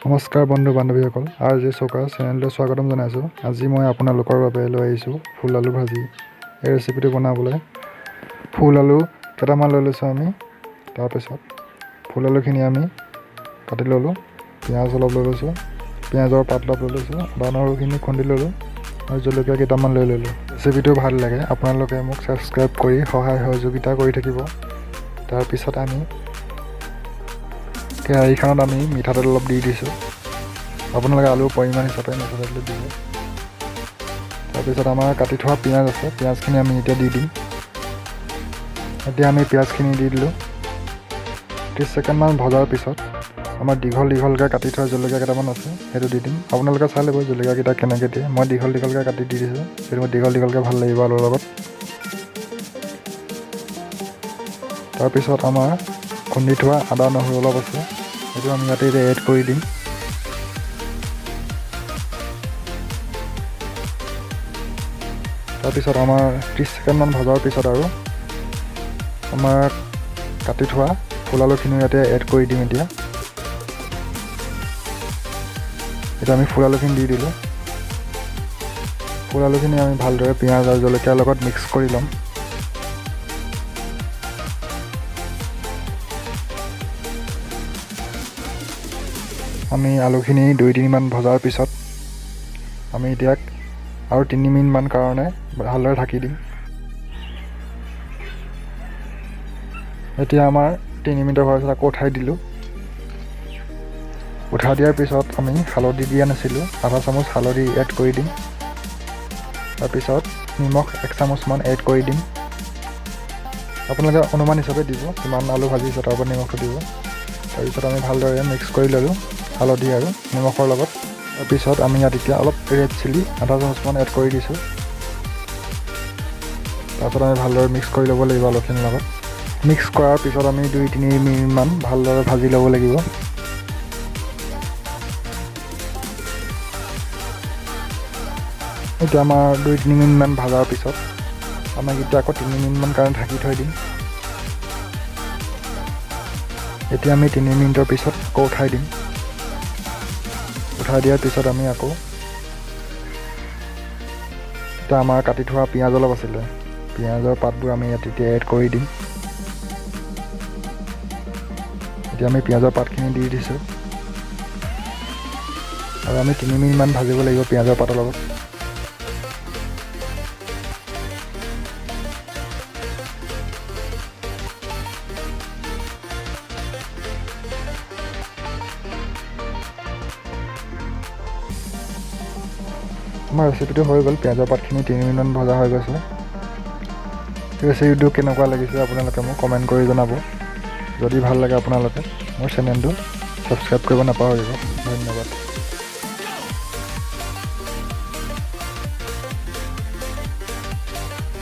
নমস্কাৰ বন্ধু বান্ধৱীসকল, R J চৌকা চেনেললৈ স্বাগতম জনাইছোঁ। আজি মই আপোনালোকৰ বাবে লৈ আহিছোঁ ফুল আলু ভাজি। এই ৰেচিপিটো বনাবলৈ ফুল আলু কেইটামান লৈ লৈছোঁ আমি। তাৰপিছত ফুল আলুখিনি আমি কাটি ল'লোঁ, পিঁয়াজ অলপ লৈ লৈছোঁ, পিঁয়াজৰ পাত অলপ লৈ লৈছোঁ, আদা নহৰুখিনি খুন্দি ল'লোঁ আৰু জলকীয়া কেইটামান লৈ ল'লোঁ। ৰেচিপিটো ভাল লাগে আপোনালোকে মোক ছাবস্ক্ৰাইব কৰি সহায় সহযোগিতা কৰি থাকিব। তাৰপিছত আমি কেৰাহীখনত আমি মিঠাতেল অলপ দি দিছোঁ। আপোনালোকে আলুৰ পৰিমাণ হিচাপে মিঠাতেলটো দিব। তাৰপিছত আমাৰ কাটি থোৱা পিঁয়াজ আছে, পিঁয়াজখিনি আমি এতিয়া দি দিম। এতিয়া আমি পিঁয়াজখিনি দি দিলোঁ। 30 ছেকেণ্ডমান ভজাৰ পিছত আমাৰ দীঘল দীঘলকৈ কাটি থোৱা জলকীয়া কেইটামান আছে, সেইটো দি দিম। আপোনালোকে চাই ল'ব জলকীয়াকেইটা কেনেকৈ দিয়ে। মই দীঘল দীঘলকৈ কাটি দি দিছোঁ, সেইটো দীঘল দীঘলকৈ ভাল লাগিব আলুৰ লগত। তাৰপিছত আমাৰ খুন্দি থোৱা আদা নহৰু অলপ আছে, সেইটো আমি ইয়াতে এতিয়া এড কৰি দিম। তাৰপিছত আমাৰ 30 ছেকেণ্ডমান ভজাৰ পিছত আৰু আমাৰ কাটি থোৱা ফুল আলুখিনিও ইয়াতে এড কৰি দিম। এতিয়া এতিয়া আমি ফুল আলুখিনি দি দিলোঁ। ফুল আলুখিনি আমি ভালদৰে পিঁয়াজ আৰু জলকীয়াৰ লগত মিক্স কৰি ল'ম। আমি আলুখিনি 2-3 মিনিটমান ভজাৰ পিছত আমি এতিয়া আৰু 3 মিনিটমান কাৰণে ভালদৰে ঢাকি দিম। এতিয়া আমাৰ 3 মিনিটৰ হোৱাৰ পিছত আকৌ উঠাই দিলোঁ। উঠাই দিয়াৰ পিছত আমি হালধি দিয়া নাছিলোঁ, আধা চামুচ হালধি এড কৰি দিম। তাৰপিছত নিমখ এক চামুচমান এড কৰি দিম। আপোনালোকে অনুমান হিচাপে দিব, কিমান আলু ভাজিছে তাৰ ওপৰত নিমখটো দিব। তাৰপিছত আমি ভালদৰে মিক্স কৰি ল'লোঁ হালধি আৰু নিমখৰ লগত। তাৰপিছত আমি ইয়াত এতিয়া অলপ ৰেড চিলি আধা চামুচমান এড কৰি দিছোঁ। তাৰপিছত আমি ভালদৰে মিক্স কৰি ল'ব লাগিব আলুখিনিৰ লগত। মিক্স কৰাৰ পিছত আমি 2-3 মিনিটমান ভালদৰে ভাজি ল'ব লাগিব। এতিয়া আমাৰ 2-3 মিনিটমান ভজাৰ পিছত আমাক এতিয়া আকৌ 3 মিনিটমান কাৰণে ঢাকি থৈ দিম। এতিয়া আমি 3 মিনিটৰ পিছত আকৌ উঠাই দিম। উঠাই দিয়াৰ পিছত আমি আকৌ এতিয়া আমাৰ কাটি থোৱা পিঁয়াজ অলপ আছিলে, পিঁয়াজৰ পাতবোৰ আমি ইয়াত এতিয়া এড কৰি দিম। এতিয়া আমি পিঁয়াজৰ পাতখিনি দি দিছোঁ আৰু আমি 3 মিনিটমান ভাজিব লাগিব পিঁয়াজৰ পাতৰ লগত। আমাৰ ৰেচিপিটো হৈ গ'ল। পিঁয়াজৰ পাতখিনি 3 মিনিটমান ভজা হৈ গৈছে। ৰেচিপিটো কেনেকুৱা লাগিছে আপোনালোকে মোক কমেণ্ট কৰি জনাব। যদি ভাল লাগে আপোনালোকে মোৰ চেনেলটো ছাবস্ক্ৰাইব কৰিব নাপাহৰিব। ধন্যবাদ।